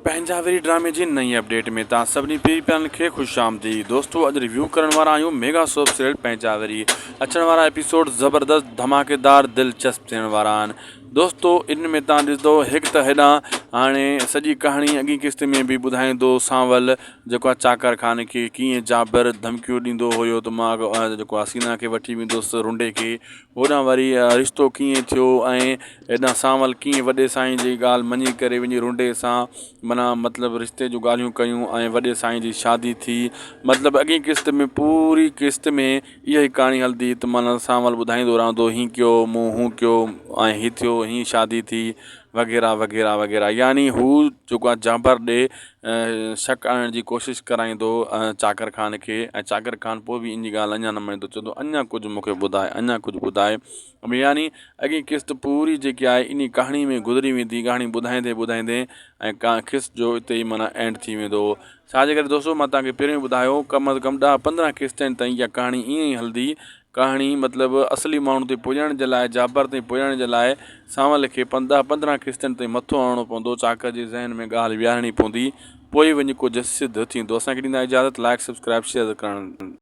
پنهنجا وري ڊرامي جي نئين اپڊيٽ ۾ توهان سڀني پيري پيارن کي خوش آمديد دوستو اڄ ريويو ڪرڻ وارا آهيون ميگا سوپ سيريل پنهنجا وري اچڻ وارا ايپيسوڊ زبردست ڌماڪيدار دلچسپ ٿيڻ وارا آهن دوستو ان ۾ توهان ڏسندو هڪ ته هيڏانهن هاڻي سڄي ڪهاڻي اڳين قسط ۾ به ٻڌائيندو سانول جيڪو آهي چاڪر خان کي ڪيئن جابر ڌمڪيون ڏيندو هيو ته مان جيڪو آهي سينا کي وٺي ويندس رنڊي کي هوڏانهن وري رشتو ڪيئن ٿيو ۽ هيڏانهن سانول ڪيئن وڏي سائين جي ڳالهه مڃي ڪري وڃي رنڊي سان معنيٰ مطلب رشتي جون ڳالهيون ڪيون ۽ وڏي سائين جي شادي ٿي مطلب اڳين قسط ۾ پوري قسط ۾ اها ئي ڪهاڻي هلندي ته معنيٰ سانول ٻڌائيندو رهندو هين ڪيو مون هون ڪيو ۽ هي ٿيو هين شادي ٿي وغيره وغيره وغيره يعني هو جيڪو آهي جانبر ڏي شڪ آڻڻ جي ڪوشش ڪرائيندو چاڪر خان کي ۽ چاڪر خان پوء به ان جي ڳالهه اڃا نه مڃيندو چوندو اڃا ڪجهه مون کي ٻڌاء اڃا ڪجهه ٻڌاء يعني اڳين قسط پوري جيڪي آهي انهي ڪهاڻي ۾ گذري ويندي ڪهاڻي ٻڌائيندي ٻڌائيندي ۽ ڪا قسط جو اتي ئي معنيٰ اينڊ ٿي ويندو ڇا جي ڪري دوستو مان توهان کي پهريون ٻڌايو ڪم از ڪم ڏهه 15 قسطن تائين اها ڪهاڻي ائين ئي هلندي ڪهاڻي مطلب اصلي ماڻهو تائين پڄڻ جي لاء جابر تائين پڄڻ جي لاء سانول کي 15 قسطن تائين مٿو هڻڻو پوندو چاڪر جي ذهن ۾ ڳالهه ويهارڻي پوندي پوء وڃي ڪجهه سڌ ٿيندو اسان کي ڏيندا اجازت لائڪ سبسڪرائب شيئر ڪرڻ.